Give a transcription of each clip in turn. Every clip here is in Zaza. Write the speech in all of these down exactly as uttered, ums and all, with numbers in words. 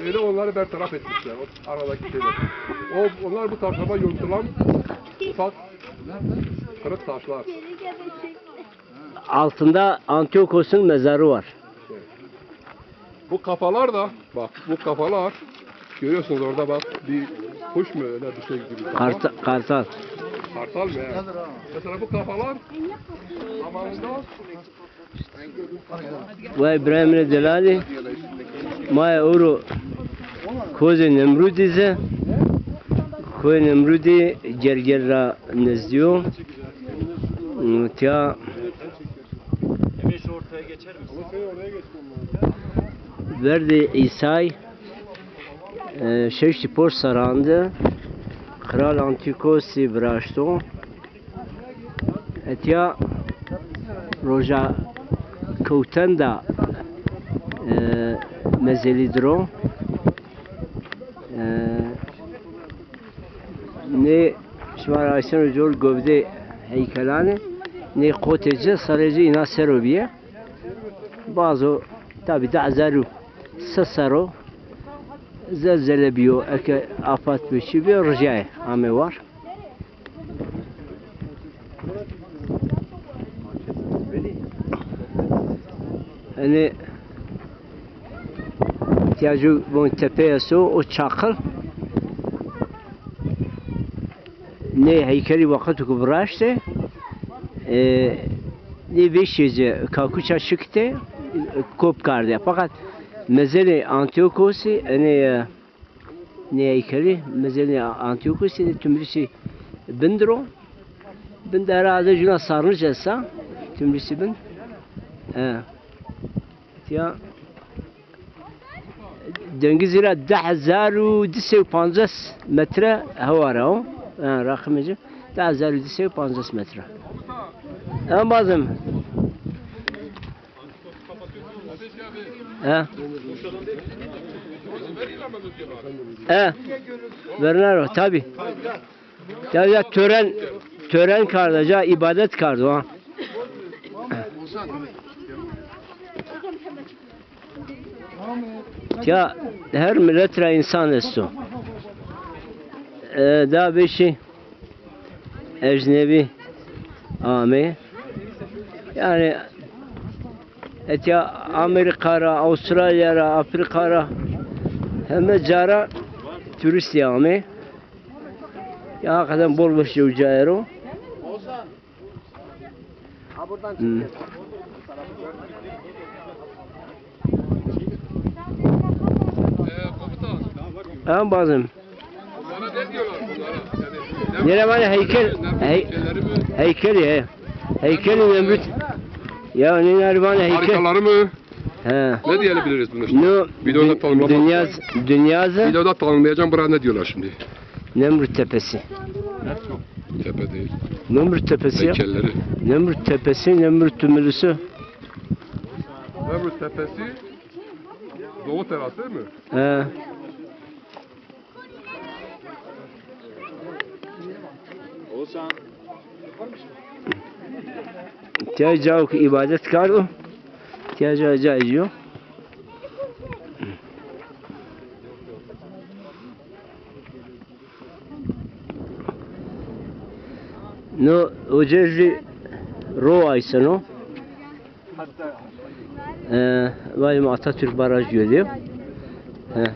Öyle onları bertaraf etmişler, o aradaki şeyler. O, onlar bu taşlardan yontulan ufak kırık taşlar. Altında Antiochos'un mezarı var. Bu kafalar da, bak, bu kafalar, görüyorsunuz orada, bak, bir kuş mu, öyle bir şey gibi. Karta-, kartal. Kartal mı? Evet. Mesela bu kafalar zamanında Vay birayê min ê delalî, ma yê ewro kozê Nemrudî zî. Kozê Nemrudî Gerger ra nezdî yo. Tiya verdê Îsay, e, şeştî ponc serran de Qral Antîkosî viraşto. Etya roja kewten de, e, mezelî dir o. E, nê şima ra eşeno cor govdê heykelanê, nê qotê ci, serê ci îna ser o bîye. Bazo tabî di hezar û se serr o zelzele bîyo, eke afat bîyo, çi bîyo, rijayê amê war. Enê tîya ju von tepe esto, o çaqil. Nê heykelî wexto ke viraştê, e, nê vêşê ci kakuça şikitê, kop kardê. Feqet mezelê Antiochosî, enê, e, nê heykelî, mezelê Antiochosî, nê tumlisî bin dir o. Bin de herhalde juna sarnıc esta, tumlisî bin. E, tiya Dengizî ra di hezar û di sey û pancas metre hewa ra o. Ha, raqimê ci di hezar û di sey û pancas metre. Embazim. He. He. Vernaro, tabi. Ya, ya tören, tören karda, ya ibadet kardo ha. Ya her millet ra însan esto. E, da beşî ecnebî amê. Yanî etya Amerîka ra, Avustralya ra, Afrika ra, heme ca ra turîstî amê. Ya hakikaten bol weş yo cayero. Hmm. Embazim. Nêre vanê heykel, hey-, heykeli he. Heykeli Nemrut. Ya nêre vanê heykel. Harikaları mı? He. Ne diyebiliriz bunu işte? No, videoda tanımlamak. Dünya, dünyada. Videoda tanımlayacağım, buraya ne diyorlar şimdi? Nemrut Tepesi. Tepe değil. Nemrut Tepesi ya. Heykelleri. Nemrut Tepesi, Nemrut Tümülüsü. Nemrut Tepesi. Doğu terası değil mi? He. Tiya cayo ke îbadet kardo. Tiya ca, ca yo. No ocê zî ro ayseno. E, vajîme Atatürk Baraj Gölü. He.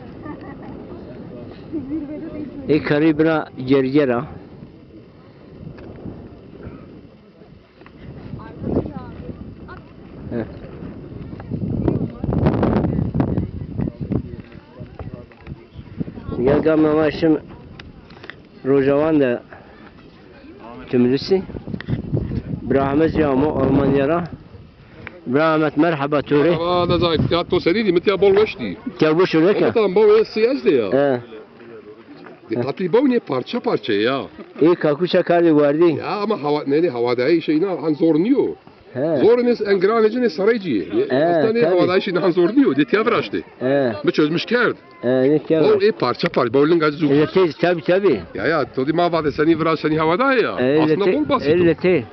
Ê karî bina Gerger a. He. Ya gamê ma şim Rojawan de Tbilisi. Bira Ahmet zî amo Almanya ra. Bira Ahmet, merheba to rê. Merheba, ne zahî. Ya to senî dî? Mi tiya bol weş dî. Tiya weş o, neke? Ama tamam, bol weş siyaz de ya. He. Dikkatli bak, ne parça parça ya. Ê kakuça kardê werdî. Ya ama hava, ne, ne, havadayî şey, ne, han zor nîyo. He. Zor nê, en giranê ci nê saraycî yê. He, aslında nê tabii. Hawadayışî nihan zor nîyo. Dê tiya viraştê. He. Mi çözmüş kerd. He, nê tiya viraştê. Bol ê parça parça, bol linga ci zor. Ele tê, tabii, tabii. Ya, ya, to dî ma vade senî viraş, senî hawadayê ya. Aslında bol basit o. Ele tê.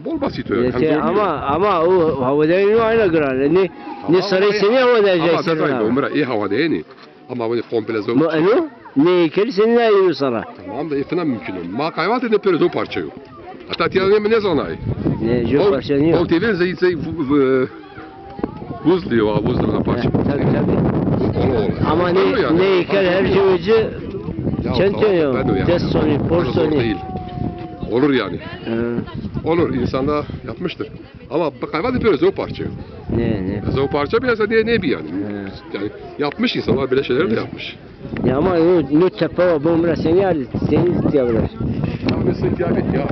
Bol basit o ya. Ele tê, ama, ama o hawadayê no ayna giran. Nê, nê saraycî senî hawadayê. Ama bezay, umra ê hawadayê nê. Ama wene komple zor. Ma eno ne keri sen ne yürü sana. Tamam da, e, fina mümkün o. Ma kayvat de pere zor parça yo. Hatta tiya ne, ne zanay. Ne, zor parça ne? O tever zey zey vuzluyor, vuzluyor parça. Tabii, tabii. Olur, olur. Ama ne, ne keri her şey önce çento yo. Des soni, por soni. Olur yani. Olur, insan da yapmıştır. Ama kayvat de pere zor parça. Ne, ne. Zor parça biraz da ne, ne bir yani. Yani yapmış, insanlar böyle şeyler de yapmış. Ya ama no, no tepe var, bu umra seni al, seni istiyor biraz. Abi sen ya, ya.